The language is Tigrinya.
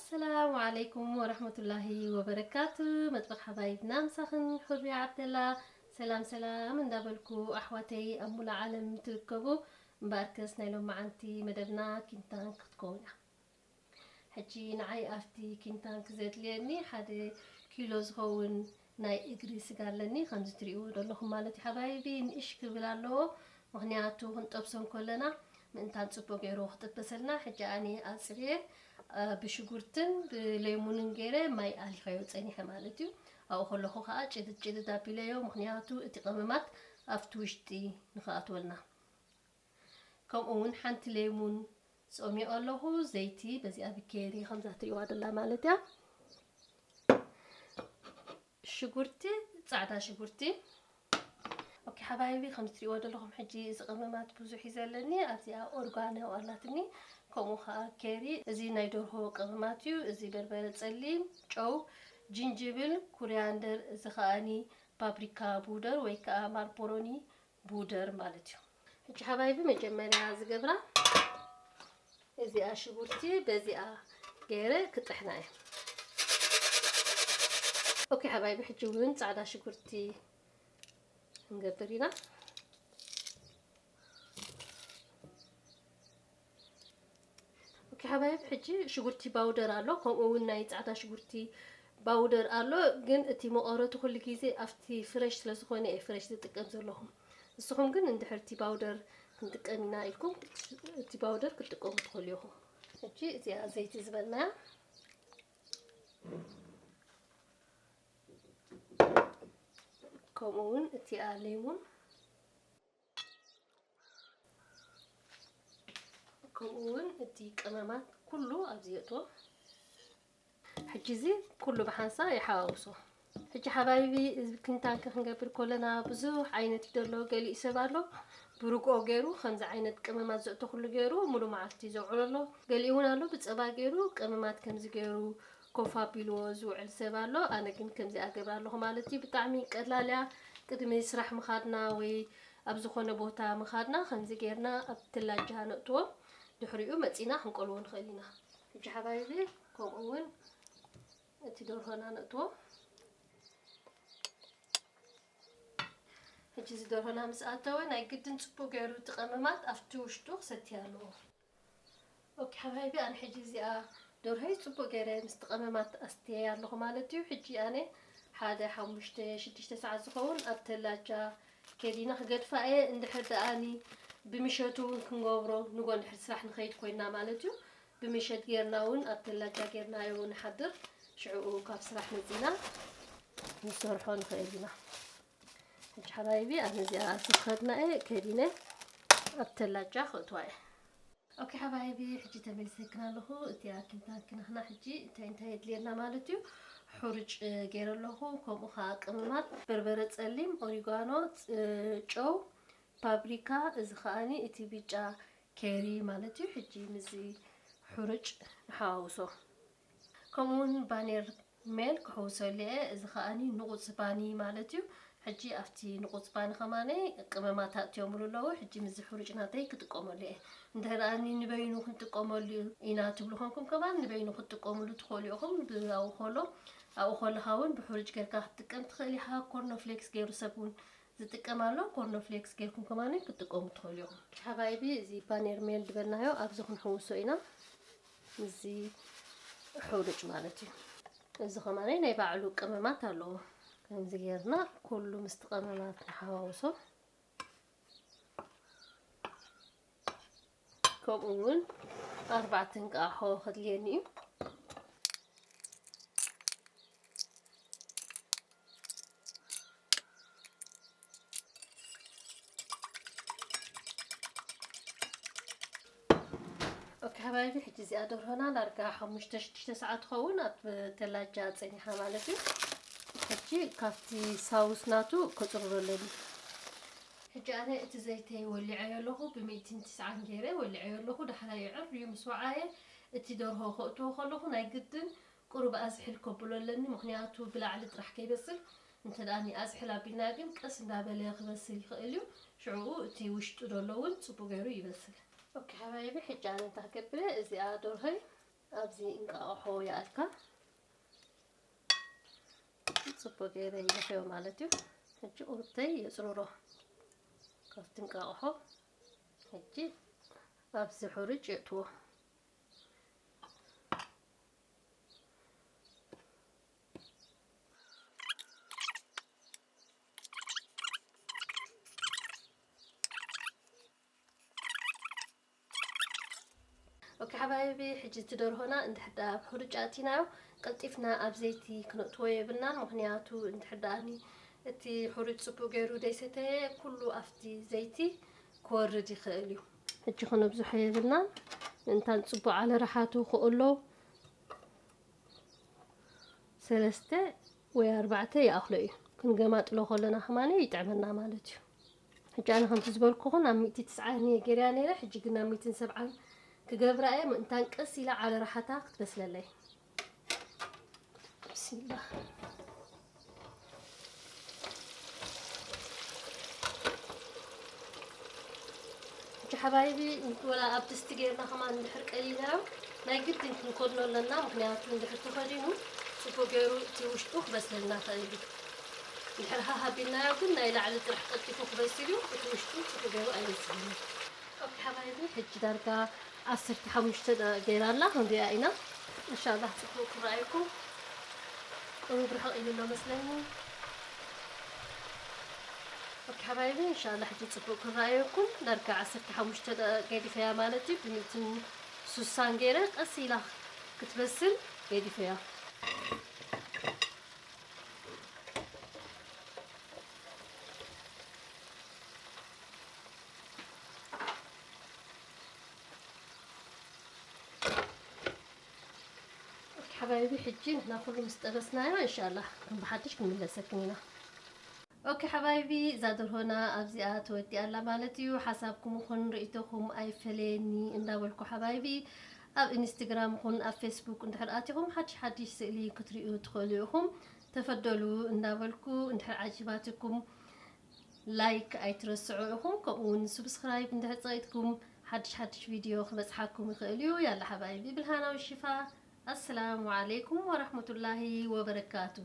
ሰላም ዓለይኩም ወረሕመቱላሂ ወበረካቱ። መጥበኽ ሓባይብና ምሳኽን፣ ሑርያ ዓብደላ። ሰላም ሰላም እንዳበልኩ፣ ኣሕዋተይ ኣብ ሙሉእ ዓለም ትርከቡ፣ እምበኣርከስ ናይ ሎማዓንቲ መደብና ኪንታን ክትከውን እያ። ሕጂ ንዓይ ኣብቲ ኪንታን ክዘድልየኒ ሓደ ኪሎ ዝኸውን ናይ እግሪ ስጋ ኣለኒ። ከምዚ ትሪእዎ ዘለኹም ማለት እዩ ሓባይቢ፣ ንእሽ ክብል ኣለዎ፣ ምኽንያቱ ክንጠብሶ እንከለና ምእንታን ጽቡቅ ገይሩ ክጥበሰልና። ሕጂ ኣነ ኣጽርየ፣ እ፣ ብሽጉርትን ብለይሙንን ገይረ ማይ ኣሊኸዮ ጸኒሐ ማለት እዩ። ኣብኡ ከለኹ ከኣ ጭድድ ጭድድ ኣቢለዮ፣ ምኽንያቱ እቲ ቀመማት ኣብቲ ውሽጢ ንኽኣትወልና። ከምኡ እውን ሓንቲ ለይሙን ጾሚዮ ኣለኹ። ዘይቲ በዚኣ ብኬሪ ከምዛ ትሪእዋ ደላ ማለት እያ። ሽጉርቲ፣ ጻዕዳ ሽጉርቲ። ኦኬ ሓባይቢ፣ ከም ትሪእዎ ዘለኹም ሕጂ እዚ ቀመማት ብዙሕ እዩ ዘለኒ። ኣብዚኣ ኦርጋኖ ኣላትኒ፣ ከምኡ ኸዓ ኬሪ። እዚ ናይ ደርሆ ቀመማት እዩ። እዚ በርበረ ጸሊም፣ ጨው፣ ጅንጅብል፣ ኩሪያንደር፣ እዚ ኸዓኒ ፓፕሪካ ቡደር ወይ ከዓ ማርፖሮኒ ቡደር ማለት እዩ። ሕጂ ሓባይቢ መጀመርያ ዝገብራ እዚኣ ሽጉርቲ በዚኣ ገይረ ክጥሕና እየ። ኦኬ ሓባይቢ፣ ሕጂ እውን ጻዕዳ ሽጉርቲ ክንገብር ኢና። ኦኬ ሓባይቢ፣ ሕጂ ሽጉርቲ ባውደር ኣሎ፣ ከምኡ እውን ናይ ጻዕዳ ሽጉርቲ ባውደር ኣሎ። ግን እቲ መቐረቱ ኩሉ ግዜ ኣብቲ ፍረሽ ስለ ዝኾነ እየ ፍረሽ ዝጥቀም ዘለኹ። ንስኹም ግን እንድሕር እቲ ባውደር ክንጥቀም ኢና ኢልኩም፣ እቲ ባውደር ክትጥቀሙ ትኽእሉ ኢኹም። ሕጂ እዚኣ ዘይቲ ዝበልናያ፣ ከምኡ እውን እቲኣ ሌሙን፣ ከምኡ እውን እቲ ቀመማት ኩሉ ኣብዚ የእትዎ። ሕጂ እዚ ኩሉ ብሓንሳ ይሓዋውሶ። ሕጂ ሓባይቢ፣ እዚ ክንታንኪ ክንገብር ከለና ብዙሕ ዓይነት እዩ ዘሎ። ገሊኡ ሰብ ኣሎ ብርግኦ ገይሩ ከምዚ ዓይነት ቀመማት ዘእቶ ኩሉ ገይሩ ሙሉ መዓልቲ ዘውዕሎ ኣሎ። ገሊኡ እውን ኣሎ ብጸባ ገይሩ ቀመማት ከምዚ ገይሩ ኮፍ ኣቢልዎ ዝውዕል ሰብ ኣሎ። ኣነ ግን ከምዚ ኣገብር ኣለኹ ማለት እዩ። ብጣዕሚ ቀላል እያ። ቅድሚ ስራሕ ምኻድና ወይ ኣብ ዝኾነ ቦታ ምኻድና ከምዚ ጌርና ኣብ ተላጃ ነእትዎ። ድሕሪኡ መጺና ክንቆልዎ ንኽእል ኢና። ሕጂ ሓባይቢ ከምኡ እውን እቲ ደርሆና ነእትዎ። ሕጂ እዚ ደርሆና ምስ ኣተወ ናይ ግድን ጽቡቅ ገይሩ እቲ ቀመማት ኣብቲ ውሽጡ ክሰቲ ኣለዎ። ኦኬ ሓባይቢ፣ ኣነ ሕጂ እዚኣ ደርሆይ ጽቡቅ ገይረ ምስቲ ቀመማት ኣስትየ ኣለኹ ማለት እዩ። ሕጂ ኣነ ሓደ ሓሙሽተ ሽዱሽተ ሰዓት ዝኸውን ኣብ ተላጃ ከዲና ክገድፋ እየ። እንድሕር ደኣኒ ብምሸቱ እውን ክንገብሮ፣ ንጎ እንድሕር ስራሕ ንኸይድ ኮይና ማለት እዩ። ብምሸት ጌርና እውን ኣብ ተላጃ ጌርናዮ ንሓድር። ሽዕኡ ካብ ስራሕ መጺና ንሰርሖ ንኽእል ኢና። ሕጂ ሓባይቢ፣ ኣነ እዚኣ ዝኸድና እየ ከዲነ ኣብ ተላጃ ክእትዋ እየ። ኦኬ ሓባይቢ፣ ሕጂ ተመሊሰክን ኣለኹ። እቲ ኣኪንታን ክናኽና ሕጂ እንታይ እንታይ የድልየና ማለት እዩ? ሕሩጭ፣ እ፣ ገይረ ኣለኹ። ከምኡ ኸዓ ቅመማት፣ በርበረ ጸሊም፣ ኦሪጋኖ፣ እ፣ ጨው፣ ፓፕሪካ፣ እዚ ኸዓኒ እቲ ብጫ ኬሪ ማለት እዩ። ሕጂ ምስዚ ሕሩጭ ንሓዋውሶ። ከምኡውን ባኔር ሜል ክሕውሰሉ እየ። እዚ ኸዓኒ ንቑጽ ባኒ ማለት እዩ። ሕጂ ኣብቲ ንቑጽ ባኒ ኸማነይ ቅመማት ኣእትዮምሉ ኣለዉ። ሕጂ ምስዚ ሕሩጭ ናተይ ክጥቀመሉ እየ። እንድሕር ኣኒ ንበይኑ ክንጥቀመሉ ኢና ትብሉ ኾንኩም ከማን ንበይኑ ክትጥቀምሉ ትኽእሉ ኢኹም። ብኣኡ ኾሎ፣ ኣብኡ ኾለኻ እውን ብሕሩጭ ጌርካ ክትጥቀም ትኽእል ኢኻ። ኮርኖፍሌክስ ገይሩ ሰብ እውን ዝጥቀም ኣሎ። ኮርኖፍሌክስ ጌርኩም ከማን ክትጥቀሙ ትኽእሉ ኢኹም። ሓባይቢ፣ እዚ ባኔር ሜል ዝበልናዮ ኣብዚ ክንሕውሶ ኢና። እዚ ሕሩጭ ማለት እዩ። እዚ ኸማን ናይ ባዕሉ ቅመማት ኣለዎ። ከምዚ ጌርና ኩሉ ምስቲ ቅመማት ንሓዋውሶ። ከምኡ እውን ኣርባዕተ እንቃቆሖ ከድልየኒ እዩ። ኦኬ ሓባይቢ፣ ሕጂ እዚኣ ደርሆና ዳርጋ ሓሙሽተ ሽዱሽተ ሰዓት ትኸውን ኣብ ተላጃ ጸኒሓ ማለት እዩ። ሕጂ ካብቲ ሳውስ ናቱ ከጽርሮ ኣለኒ። ሕጂ ኣነ እቲ ዘይተይ ወሊዐዮ ኣለኹ፣ ብሚእትን ትስዓን ገይረ ወሊዐዮ ኣለኹ። ዳሕራይ ዕርዩ ምስ ወዓየ እቲ ደርሆ ከእትዎ ከለኹ ናይ ግድን ቁሩብ ኣዝሕል ከብሎ ኣለኒ፣ ምኽንያቱ ብላዕሊ ጥራሕ ከይበስል፣ እንተ ደኣ ኣዝሕል ኣቢልና ግን ቀስ እንዳበለ ክበስል ይኽእል እዩ። ሽዕኡ እቲ ውሽጡ ዘሎ እውን ጽቡቕ ገይሩ ይበስል። ኦኬ ሓባይቢ፣ ሕጂ ኣነ እንታይ ክገብር እየ? እዚኣ ደርሆይ ኣብዚ እንቃቕሖ ይኣልካ ጽቡቅ ገይረ ይልሕዮ ማለት እዩ። ሕጂ ቁርብተይ የጽርሮ ካብቲ እንቃቕሖ። ሕጂ ኣብዚ ሕሩጭ የእትዎ። ኦኬ ሓባይቢ፣ ሕጂ እቲ ደርሆና እንድሕር ደኣ ኣብ ሕሩጭ ኣእቲናዮ፣ ቀልጢፍና ኣብ ዘይቲ ክነእትዎ የብልናን። ምኽንያቱ እንድሕር ደኣኒ እቲ ሕሩጭ ጽቡቅ ገይሩ ደይሰተየ፣ ኩሉ ኣብቲ ዘይቲ ክወርድ ይኽእል እዩ። ሕጂ ክነብዝሖ የብልናን። ምእንታን ጽቡቅ ዓለ ረሓቱ ክእሎ ሰለስተ ወይ ኣርባዕተ ይኣኽሎ እዩ። ክንገማጥሎ ከለና ከማን ይጥዕመና ማለት እዩ። ሕጂ ኣነ ከምቲ ዝበልኩኹን ኣብ ሚእቲ ትስዓን እየ ገይረያ ነይረ። ሕጂ ግን ኣብ ሚእትን ሰብዓን ክገብራ እየ። ምእንታን ቀስ ኢላ ዓለ ረሓታ ክትበስለለይ። ብስሚላህ። ሕጂ ሓባይቢ፣ ወላ ኣብ ድስቲ ጌርና ከማን እንድሕር ቀሊናዮ፣ ናይ ግድን ክንኮድኖ ኣለና። ምኽንያቱ እንድሕር ተኸዲኑ፣ ጽቡቅ ገይሩ እቲ ውሽጡ ክበስለልና ይኽእል እዩ። እንድሕር ሃህ ኣቢልናዮ ግን፣ ናይ ላዕሊ ጥራሕ ቀልጢፉ ክበስል እዩ፣ እቲ ውሽጡ ጽቡቅ ገይሩ ኣይበስልን እዩ። ኦኬ ሓባይቢ፣ ሕጂ ዳርጋ ዓሰርተ ሓሙሽተ ደቂቕ ገይራ ኣላ፣ ክንሪኣ ኢና። ኢንሻላህ ጽቡቅ ክረኣየኩም። ቁሩብ ርሕቕ ኢሉ ኣሎ መስለኒ። ኦኬ ሓባይቢ፣ ኢንሻላህ ሕጂ ጽቡቅ ክረኣየኩም። ዳርጋ ዓሰርተ ሓሙሽተ ደቂቕ ገዲፈያ ማለት እዩ። ብሚእትን ሱሳን ገይረ ቀስ ኢላ ክትበስል ገዲፈያ። ኦኬ ሓባይቢ፣ ሕጂ ንሕና ኩሉ ምስ ጠበስናዮ፣ ኢንሻላህ ከም ብሓድሽ ክንምለሰክን ኢና። ኦኬ ሓባይቢ፣ እዛ ደርሆና ኣብዚኣ ተወዲኣ ኣላ ማለት እዩ። ሓሳብኩም ይኹን ርእይቶኹም ኣይፈለየኒ እንዳበልኩ ሓባይቢ፣ ኣብ ኢንስትግራም ይኹን ኣብ ፌስቡክ እንድሕር ኣቲኹም ሓድሽ ሓድሽ ስእሊ ክትርእዩ ትኽእሉ ኢኹም። ተፈደሉ እንዳበልኩ፣ እንድሕር ዓጂባትኩም ላይክ ኣይትረስዑ ኢኹም። ከምኡ እውን ሱብስክራይብ እንድሕር ጸቒጥኩም ሓድሽ ሓድሽ ቪድዮ ክበጽሓኩም ይኽእል እዩ። ያላ ሓባይቢ፣ ብልሃና ወሽፋ። ኣሰላሙ ዓለይኩም ወራህመቱላሂ ወበረካቱ።